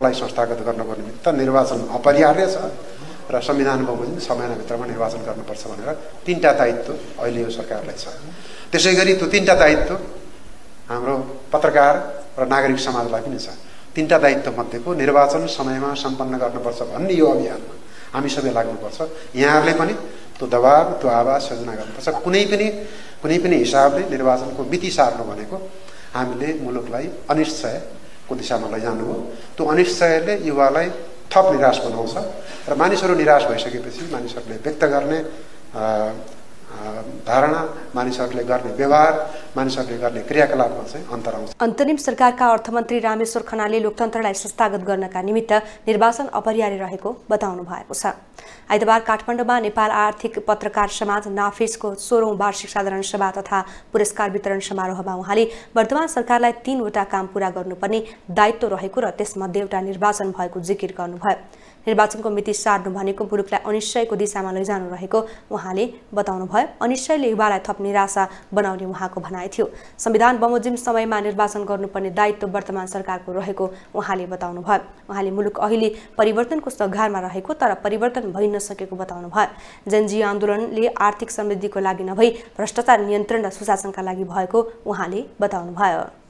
लाई संस्थागत गर्नको निमित्त निर्वाचन अपरिहार्य छ र संविधान बमोजिम समयभित्रमा निर्वाचन गर्नुपर्छ भनेर तीनटा दायित्व अहिले यो सरकारलाई छ। त्यसैगरी त्यो तीनटा दायित्व हाम्रो पत्रकार र नागरिक समाजलाई पनि छ। तीनटा दायित्व मध्येको निर्वाचन समयमा सम्पन्न गर्नुपर्छ भन्ने यो अभियानमा हामी सबै लाग्नुपर्छ। यहाँहरूले पनि त्यो दबाब त्यो आवाज सृजना गर्नुपर्छ। कुनै पनि हिसाबले निर्वाचनको मिति सार्नु भनेको हामीले मुलुकलाई अनिश्चयको दिशामा लैजानु हो। त्यो अनिश्चयले युवालाई थप निराश बनाउँछ र मानिसहरू निराश भइसकेपछि मानिसहरूले व्यक्त गर्ने धारणा, मानिसहरूले गर्ने व्यवहार, मानिसहरूले गर्ने क्रियाकलापमा चाहिँ अन्तर आउँछ। अन्तरिम सरकारका अर्थमन्त्री रामेश्वर खनालले लोकतन्त्रलाई संस्थागत गर्नका निमित्त निर्वाचन अपरिहार्य रहेको बताउनु भएको छ। आइतबार काठमाडौँमा नेपाल आर्थिक पत्रकार समाज नाफेसको 16औं वार्षिक साधारण सभा तथा पुरस्कार वितरण समारोहमा उहाँले वर्तमान सरकारलाई 3वटा काम पूरा गर्नुपर्ने दायित्व रहेको र त्यसमध्ये एउटा निर्वाचन भएको जिकिर गर्नुभयो। निर्वाचनको मिति सार्नु भनेको मुलुकलाई अनिश्चयको दिशामा लैजानु रहेको उहाँले बताउनुभयो। अनिश्चयले युवालाई थप निराशा बनाउने उहाँको भनाइ थियो। संविधान बमोजिम समयमा निर्वाचन गर्नुपर्ने दायित्व वर्तमान सरकारको रहेको उहाँले बताउनुभयो। उहाँले मुलुक अहिले परिवर्तनको सघारमा रहेको तर परिवर्तन भइ नसकेको बताउनुभयो। जनजी आन्दोलनले आर्थिक समृद्धिको लागि नभई भ्रष्टाचार नियन्त्रण र सुशासनका लागि भएको उहाँले बताउनुभयो।